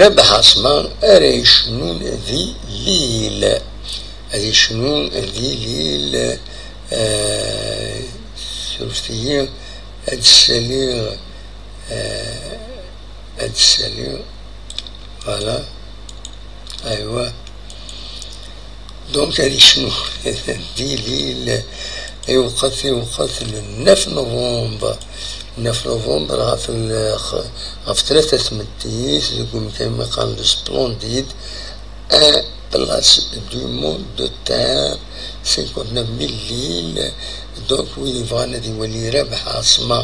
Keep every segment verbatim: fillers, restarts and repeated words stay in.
Rabeḥ Ɛaṣma ara yecnun di Lille. Ad yecnu di Lille, eh, surfet-iyi, ad d-ssaliɣ, eh, ad d-ssaliɣ, voilà, aywa. Donc, ad yecnu di Lille, iwqet, iwqet le neuf novembre. Neuf novembre ɣef l-, ɣef tlata tmeddit, deg umkan mi qqaren le Splendide, un place du monde de terre, cinquante-neuf mille Lille. Donc, wid yebɣan ad iwali Rabeḥ Ɛaṣma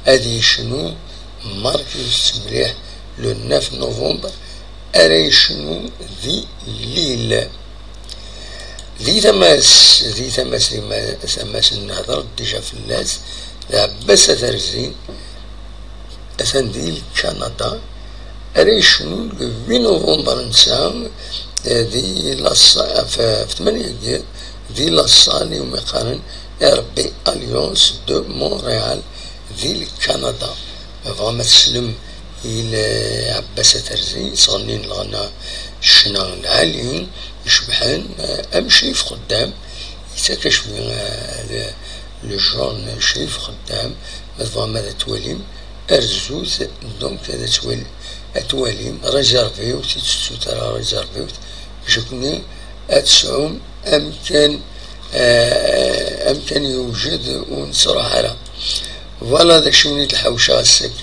ad yecnu, Marcus mliḥ, le neuf novembre ara yecnu di Lille. Di tama-s, di tama-s, di ma-, tama-s nehder déjà fell-as, d Ɛebbas At Rrezin, atan di Lkanada, ara yecnu le huit novembre netta, eh, di la sa-, f, f tmanya n yiḍ, di la salle iwumi qqaren R B Alliance de Montréal, di Lkanada. Ma tebɣam ad teslem i Ɛebbas At Rrezin yettɣennin leɣna, ccna lɛali icebḥen, eh, am Crif Xeddam, yettak acbi, eh, le, le genre n Crif Xeddam. Ma tebɣam ad twalim, arzut, donc ad twal-, ad twalim, réserviwt, ur tettut ara réserviwt, bac akkenni ad tesɛum amkan, eh, amkan yewjed ur nettruḥ ara. Voilà d acu i d-ḥawceɣ ass-agi.